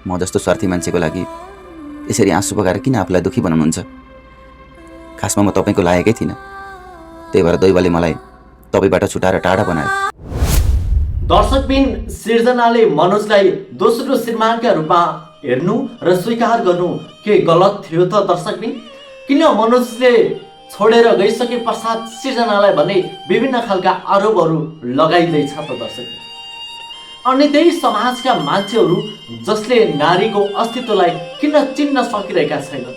म जस्तो स्वार्थी मान्छेको लागि यसरी आँसु बगाएर किन आफूलाई दुःखी बनाउनुहुन्छ? खासमा म तपाईँको लायकै थिइनँ, त्यही भएर दैवले मलाई तपाईँबाट छुटाएर टाढा बनायो। दर्शकबिन सिर्जनाले मनोजलाई दोस्रो श्रीमानका रूपमा हेर्नु र स्वीकार गर्नु के गलत थियो त दर्शकबिन? किन मनोजले छोडेर गइसके पश्चात सिर्जनालाई भने विभिन्न खालका आरोपहरू लगाइँदैछ त दर्शकबिन? अनि त्यही समाजका मान्छेहरू जसले नारीको अस्तित्वलाई किन चिन्न सकिरहेका छैनन्?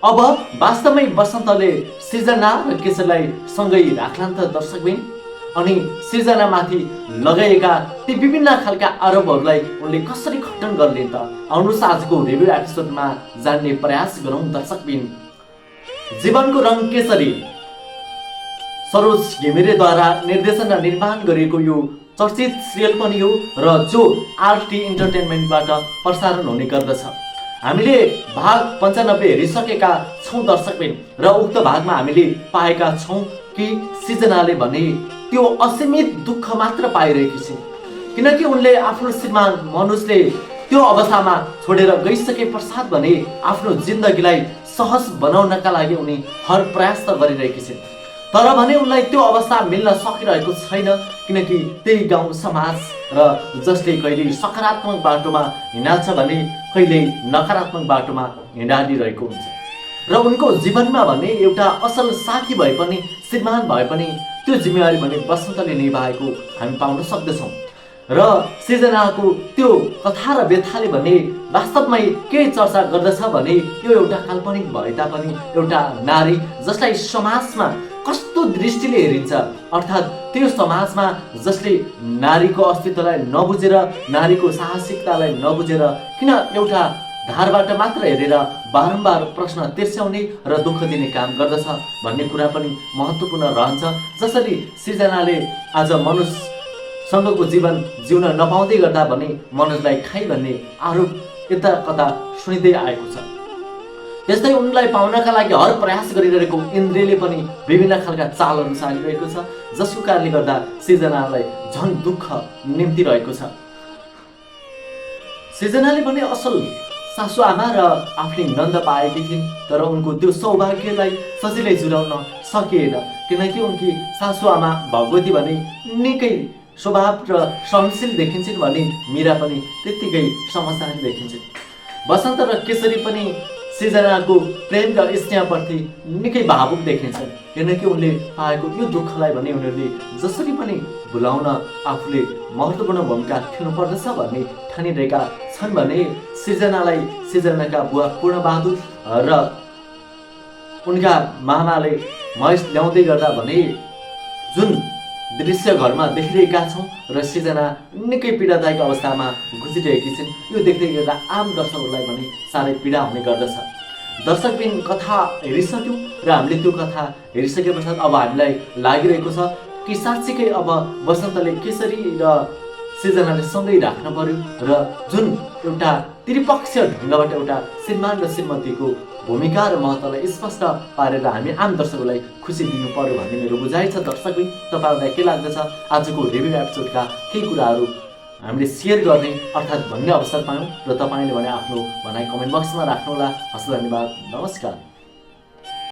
अब वास्तवमै बसन्तले सृजना र केशरलाई सँगै राख्लान् त दर्शकबिन? अनि सृजनामाथि लगाएका ती विभिन्न खालका आरोपहरूलाई उनले कसरी खण्डन गर्लिन् त? आउनुहोस् आजको रिभ्यू एपिसोडमा जान्ने प्रयास गरौँ दर्शकबिन। जीवनको रङ केसरी सरोज घिमिरेद्वारा निर्देशन र निर्माण गरिएको यो चर्चित सिरियल पनि हो र जो आरटी इन्टरटेनमेन्टबाट प्रसारण हुने गर्दछ। हामीले भाग 95 हेरिसकेका छौँ दर्शकबिन र उक्त भागमा हामीले पाएका छौँ कि सृजनाले भने त्यो असीमित दुःख मात्र पाइरहेकी छिन्, किनकि उनले आफ्नो श्रीमान मनोजले त्यो अवस्थामा छोडेर गइसके पश्चात भने आफ्नो जिन्दगीलाई सहज बनाउनका लागि उनी हर प्रयास त गरिरहेकी छिन्, तर भने उनलाई त्यो अवस्था मिल्न सकिरहेको छैन, किनकि त्यही गाउँ समाज र जसले कहिले सकारात्मक बाटोमा हिँडाल्छ भने कहिले नकारात्मक बाटोमा हिँडालिरहेको हुन्छ। र उनको जीवनमा भने एउटा असल साथी भए पनि श्रीमान भए पनि त्यो जिम्मेवारी भने बसन्तले निभाएको हामी पाउन सक्दछौँ। र सृजनाको त्यो कथा र व्यथाले भने वास्तवमै के चर्चा गर्दछ भने यो एउटा काल्पनिक भए तापनि एउटा नारी जसलाई समाजमा कस्तो दृष्टिले हेरिन्छ, अर्थात् त्यो समाजमा जसले नारीको अस्तित्वलाई नबुझेर नारीको साहसिकतालाई नबुझेर किन एउटा धारबाट मात्र हेरेर बारम्बार प्रश्न तिर्स्याउने र दुःख दिने काम गर्दछ भन्ने कुरा पनि महत्त्वपूर्ण रहन्छ। जसरी सृजनाले आज मनोजसँगको जीवन जिउन नपाउँदै गर्दा भने मनोजलाई खाइ भन्ने आरोप यता कता सुनिँदै आएको छ। त्यस्तै उनलाई पाउनका लागि हर प्रयास गरिरहेको इन्द्रले पनि विभिन्न खालका चालहरू चालिरहेको छ, जसको कारणले गर्दा सृजनालाई झन् दुःख निम्तिरहेको छ। सृजनाले भने असल सासुआमा र आफ्नै नन्द पाएकी थिइन्, तर उनको त्यो सौभाग्यलाई सजिलै जुराउन सकिएन, किनकि उनकी सासुआमा भगवती भने निकै स्वभाव र सहनशील देखिन्छन् भने मीरा पनि त्यत्तिकै समझदारी देखिन्छन्। बसन्त र केसरी पनि सृजनाको प्रेम र स्नेहप्रति निकै भावुक देखिन्छन्, किनकि उनले पाएको यो दुःखलाई भने उनीहरूले जसरी पनि भुलाउन आफूले महत्त्वपूर्ण भूमिका खेल्नुपर्दछ भन्ने ठानिरहेका छन्। भने सृजनालाई सृजनाका बुवा पूर्णबहादुर र उनका मामाले महेश ल्याउँदै गर्दा भने जुन दृश्य घरमा देखिरहेका छौँ र सृजना निकै पीडादायक अवस्थामा गुजिरहेकी छिन्, यो देख्दै गर्दा आम दर्शकहरूलाई पनि साह्रै पीडा हुने गर्दछ। दर्शकबिन कथा हेरिसक्यौँ र हामीले त्यो कथा हेरिसके पश्चात अब हामीलाई लागिरहेको छ कि साँच्चीकै अब बसन्तले केसरी र सृजनाले सँगै राख्न पर्यो र जुन एउटा त्रिपक्षीय ढङ्गबाट एउटा श्रीमान र श्रीमतीको भूमिका र महत्त्वलाई स्पष्ट पारेर हामी आम दर्शकहरूलाई खुसी दिनु पर्यो भन्ने मेरो बुझाइ छ। दर्शकबिन तपाईँहरूलाई के लाग्दछ? आजको रिभ्यू एपिसोडका केही कुराहरू हामीले सेयर गर्ने अर्थात् भन्ने अवसर पायौँ र तपाईँले भने आफ्नो भनाइ कमेन्ट बक्समा राख्नुहोला। हस्, धन्यवाद, नमस्कार।